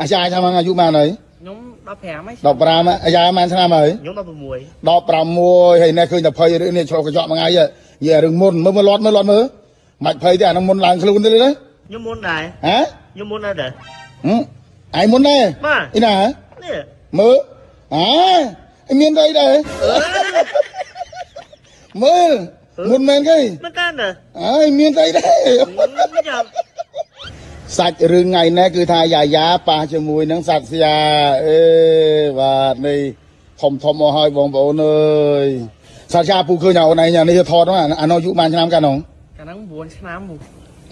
អាចារ្យឆ្នាំអាយុប៉ុន្មានហើយ ខ្ញុំ15ហើយ 15អាយ៉ាប៉ុន្មានឆ្នាំហើយ ខ្ញុំ16 16ហើយនេះឃើញតែភ័យរឿងនេះឆ្លុះកញ្ចក់មួយថ្ងៃនិយាយរឿងមុនមើលមើលលាត់មើលលាត់មើលមិនភ័យទេអានឹងមុនឡើងខ្លួនទេណា ខ្ញុំមុនដែរ ហ៎ ខ្ញុំមុនដែរដែរ ឯងមុនដែរ បាទ អីណា នេះ មើលអាមានអីដែរមើលមុនមែនគេ មិនកាន់ណា អើយមានអីដែរ មិនចាំ សាច់រឿងថ្ងៃនេះគឺថាយ៉ាយ៉ាប៉ះជាមួយនឹងសត្វស្យាអេបាទនេះធំធំមកហើយបងប្អូនអើយសត្វស្យាពូឃើញអូនឯងនេះថតហ្នឹងអានោះអាយុប៉ុន្មានឆ្នាំកាលនោះ កាលហ្នឹង9ឆ្នាំពូ ឥ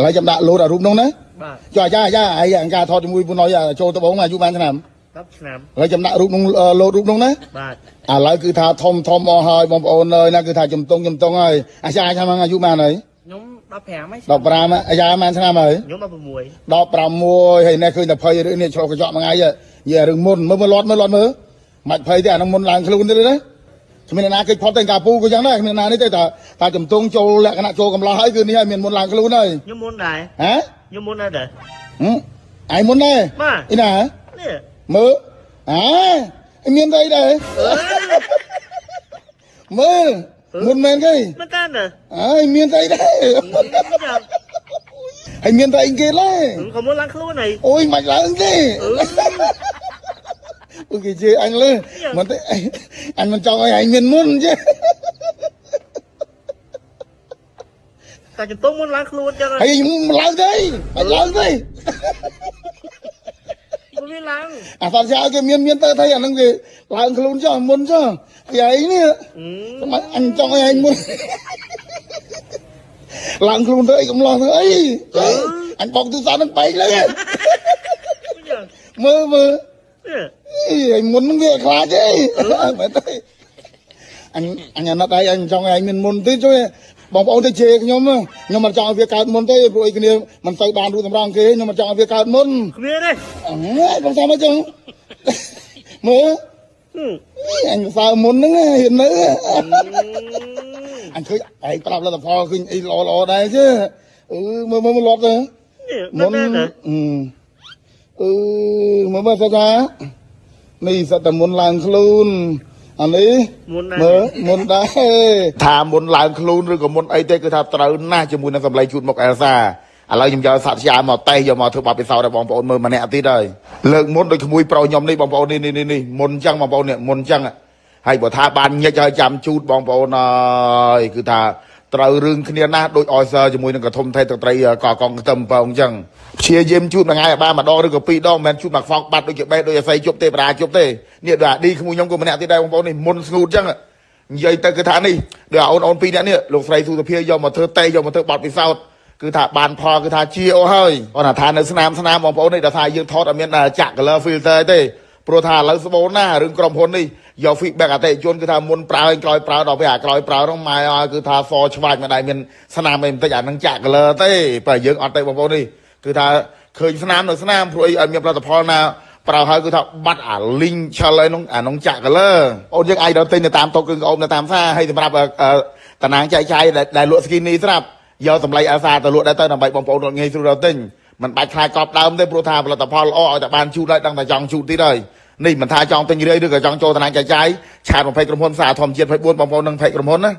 ឡូវចាំដាក់លោតអារូបនោះណា បាទ ចុះអាយ៉ាអាយ៉ាឯងអង្ការថតជាមួយពូណយចូលដបងអាយុប៉ុន្មានឆ្នាំ 10ឆ្នាំ ឥឡូវចាំដាក់រូបនោះលោតរូបនោះណា បាទ ឥឡូវគឺថាធំធំមកហើយបងប្អូនអើយណាគឺថាជំទង់ជំទង់ហើយអាយ៉ាឆ្នាំអាយុប៉ុន្មានហើយ ខ្ញុំ15ហើយ 15អាយ៉ាប៉ុន្មានឆ្នាំហើយ ខ្ញុំ16 16ហើយនេះឃើញតែភ័យរឿងនេះឆ្លុះកញ្ចក់មួយថ្ងៃនិយាយរឿងមុនមើលមើលលាត់មើលលាត់មើលមិនភ័យទេអានឹងមុនឡើងខ្លួនទេណាគ្មានអ្នកណាគេចផុតទេកាពូក៏ចឹងដែរគ្មានអ្នកណានេះទេតែតែជំទង់ចូលលក្ខណៈចូលកំឡោះហើយគឺនេះហើយមានមុនឡើងខ្លួនហើយ ខ្ញុំមុនដែរ ហ៎ ខ្ញុំមុនដែរដែរ ឯងមុនដែរ បាទ អីណា នេះ មើលអាមានអីដែរមើលមុនមែនគេ មិនកាន់ណា អើយមានអីដែរ មិនចាំ ហើយមានតែអីគេឡើយ ក៏មុនឡើងខ្លួនហើយ អូយមិនឡើងទេ អូគេជេរអញលើមិនទេអញមិនចង់ឲ្យឯងមានមុនទេ តែជំទង់មុនឡើងខ្លួនចឹង ហើយមិនឡើងទេមិនឡើងទេ មិនមានឡើង អាសាស្យាគេមានមានទៅថៃអាហ្នឹងគេឡើងខ្លួនចុះមុនចុះហើយឯងនេះមិនអញចង់ឲ្យឯងមុនឡើងខ្លួនទៅអីកំឡោះទៅអីអញបោកទូរស័ព្ទនឹងបែកលើមើលមើល នេះ អីមុនហ្នឹងវាខ្លាចទេមែនទេអញអញអាណិតឯងអញចង់ឲ្យឯងមានមុនទេជួយបងប្អូនទៅជេរខ្ញុំខ្ញុំមិនចង់ឲ្យវាកើតមុនទេព្រោះអីគ្នាមិនទៅបានរូបសម្រងគេខ្ញុំមិនចង់ឲ្យវាកើតមុន គ្មានទេ អើយបងតាមមកចឹងមើលអញសើមុនហ្នឹងហ៊ាននៅអញឃើញឯងប្រាប់លទ្ធផលឃើញអីល្អល្អដែរchứ អឺមើលមើលលាត់ទៅ នេះ មុន មិនណា អឺមើលមើលសាចានេះសត្វតែមុនឡើងខ្លួនអានេះ មុនដែរ មើលមុនដែរថាមុនឡើងខ្លួនឬក៏មុនអីទេគឺថាត្រូវណាស់ជាមួយនឹងសម្លេងជូតមុខអែលសាឥឡូវខ្ញុំយកសត្វស្យាមកតេស្តយកមកធ្វើបទពិសោធន៍ឲ្យបងប្អូនមើលម្នាក់ទៀតហើយលើកមុនដូចក្មួយប្រុសខ្ញុំនេះបងប្អូននេះនេះនេះមុនចឹងបងប្អូននេះមុនចឹងហើយបើថាបានញិចហើយចាំជូតបងប្អូនអើយគឺថាត្រូវរឿងគ្នាណាស់ដូចអយសើជាមួយនឹងកធំថៃទឹកត្រីកកងខ្ទឹមពងចឹងព្យាយាមជូតមួយថ្ងៃឲ្យបានម្ដងឬក៏ពីរដងមិនមែនជូតមកខ្វងបាត់ដូចជាបេះដូចអាស័យជប់ទេប្រាជប់ទេនេះដូចអាឌីក្មួយខ្ញុំក៏ម្នាក់ទៀតដែរបងប្អូននេះមុនស្ងួតចឹងនិយាយទៅគឺថានេះដូចអូនអូនពីរនាក់នេះលោកស្រីសុទភាយកមកធ្វើតេយកមកធ្វើបទពិសោធន៍គឺថាបានផលគឺថាជាអូហើយអូនថានៅស្នាមស្នាមបងប្អូននេះដល់ថាយើងថតអត់មានចាក់ color filter ទេព្រោះថាឥឡូវស្បូនណារឿងក្រុមហ៊ុននេះយក feedback អតិថិជនគឺថាមុនប្រើក្រោយប្រើដល់ពេលអាក្រោយប្រើនោះម៉ែឲ្យគឺថាសឆ្វាច់មិនដែលមានស្នាមអីបន្តិចអានឹងចាក់ color ទេបើយើងអត់ទេបងប្អូននេះគឺថាឃើញស្នាមនៅស្នាមព្រោះអីអត់មានផលិតផលណាប្រើហើយគឺថាបាត់អាលីងឆលអីនោះអានោះចាក់ color អូនយើងអាចដល់ទិញនៅតាមតូបគ្រឿងក្អូបនៅតាមផ្សារហើយសម្រាប់តាណាងចែកចាយដែលលក់ skinny ស្រាប់យកសម្លេងអាសាទៅលក់ដែរទៅដើម្បីបងប្អូនរត់ងាយស្រួលដល់ទិញមិនបាច់ខ្លាចកប់ដើមទេព្រោះថាផលិតផលល្អឲ្យតែបានជូតហើយដឹងតែចង់ជូតទៀតហើយនេះមិនថាចង់ទិញរាយឬក៏ចង់ចូលតាណាងចែកចាយឆាត20ក្រុមហ៊ុនសារធម្មជាតិ24បងប្អូននឹង20ក្រុមហ៊ុនណា។